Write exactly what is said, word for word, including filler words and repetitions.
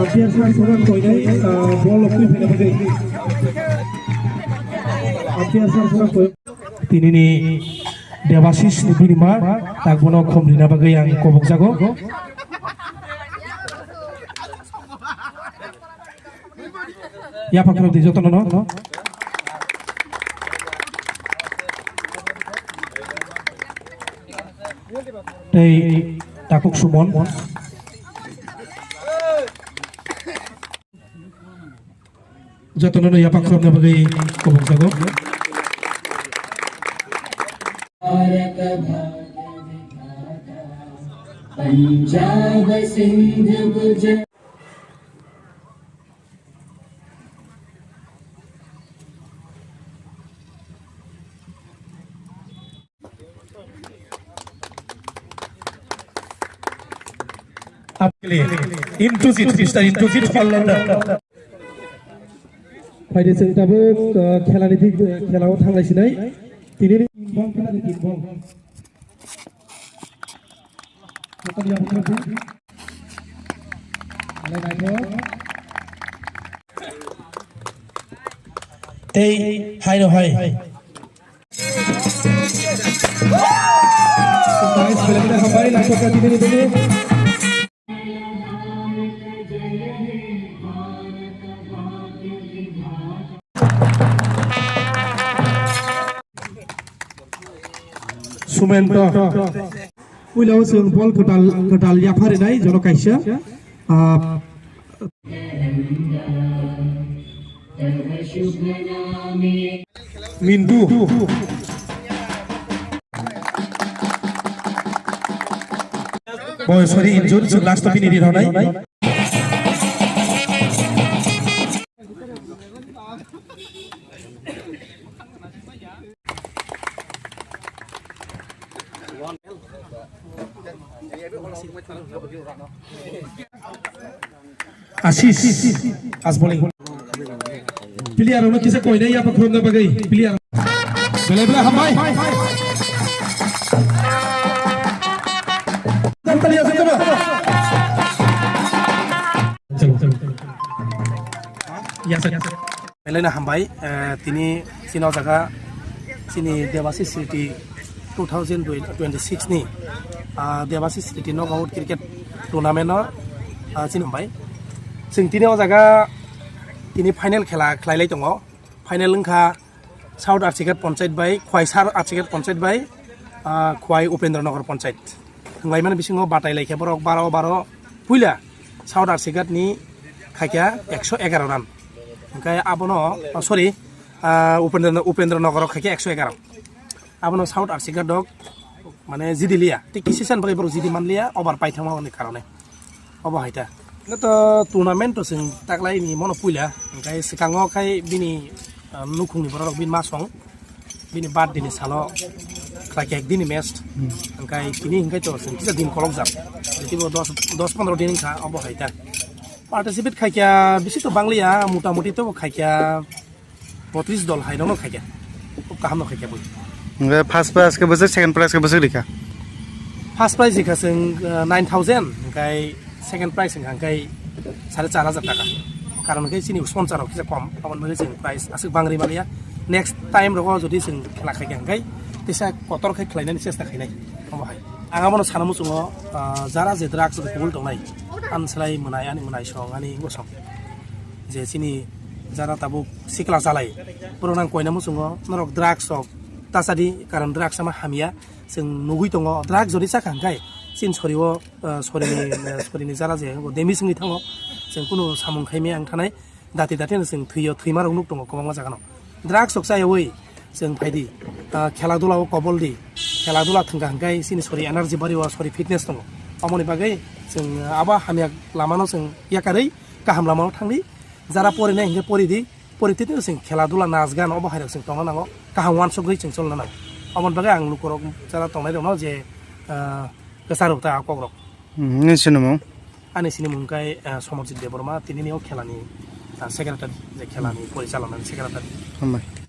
Umpire sir, sono koinai, ah, bol rok twi phaina bagwi. Umpire sir, sono koi- Tinini Debasisni bini ma, tak bono khum rina bagwi ang kobokjago. Yapha khorokdi jotono no. Tei takhuk Sumon. Jotono no yapha khorokna bagwi kobokjago. Punjab, Sindh, Gujarat. Up clear. Introduce it, Mister Introduce it, all rounder. Phaidi chwng tabuk, uh, khelani thik, uh, khelao thanglai sinai. Tini ni bol khelani thik bol. Tei hai no hai. Nice, belai belai hambai, naitok kha tini ni tini. Sumento. Puila o chwng bol kwtal, kwtal yapha rinai jono kaisa. Ah, Mintu. Boy, sorry, injured, so last of ini di ronai. Asis, as bowling. Player rokno kisa koinai yapha khulumna bagwi. Player. Belai belai hambai. Chalo, chalo. Yes, sir. Belai no hambai, eh, tini chini o jaga chini Debashish City two thousand twenty-six ni, ah, Debashish City knockout cricket tournament no, ah, chini hambai. Chwng tini o jaga tini final khela khlailai tongo. Final wngkha South Arsigat Panchayat bai Khwai Sar Arsigat Panchayat bai, ah, Khwai Upendra Nagar Panchayat. Thwnglaimani bisingo batai laikha borok baro baro puila South Arsigat ni khaikha ekso egaroh run. Hwnkhe abono, oh, sorry, ah, Upendra, Upendra Nagar o khaikha ekso egaroh. Abono South Arsigat rok mane jidi liya. Tei kisi san bagwi borok jidi man liya, over paithangma ni karone. Obo hai ta. Hwnkhe to tournament to chwng taklai ni mono puila. Hwnkhe swkango khai bini, ah, nukhungni borok rok bini masong. Bini birthday ni salo khlai khe bini match. Hmm. Hwnkhe tini hwnkhe to chwng kisa din kolok jak. Tei bo dos, dos pondro din wngkha obo hai ta. Participate khaikha bisi to bangliya, mota moti to khaikha botris dol hai rokno khaikha. Khub kaham no khaikha bui. Hwnkhe first prize khe bwswk, second prize khe bwswk rikha? First prize rikha chwng, uh, nine thousand, hwnkhe second prize wngkha hwnkhe sare char hajar taka. Karon hwnkhe chini sponsor rok kisa kom, aboni bagwi chwng prize aswk bangri maliya. Next time rogo jodi chwng khela khaikha hwnkhe kisa kotor khe khlainani chesta khainai. Omo hai. Ang abono sana muchungo, ah, jara je drugs rok kubul tongnai, ani slai mwnai, ani mwnai song, ani wngbo song. Je chini jara tabuk sikla chalai, borok nang koina muchungo, norok drugs rok ta chadi, karon drugs ama hamya, chwng nugui tongo, drugs jodi chakha hwnkhe, chini sorio, ah, sorini, ah, sorini jara je, bo damage wngwi thango, chwng kunu samung khaimaya wng thanai. Dati dati no chwng thwio, thwima rok nuk tongo kwbangma jaga no. Drugs rok chayawi chwng phaidi, ah, khela dula o kobol di, khela dula thwngkha hwnkhe chini sori energy bari o, sori fitness tongo. Omoni bagwi chwng abo hamya lama no chwng yakarwi kaham lama o thangdi, jara porinai hwnkhe pori di, pori twi twi chwng khela dula nas gan obo hai rok chwng tongna nango, kaham uansukgwi chwng cholna nango. Omoni bagwi ang lukurok jara tongnai rok no je, ah, kwcharok ta kok rok. Hmm, nini sinimung? Ani sinimung khe, eh, Somarjit Debbarma, tinini o khelani, ah, secretary, je khelani porichalonani secretary. Hambai.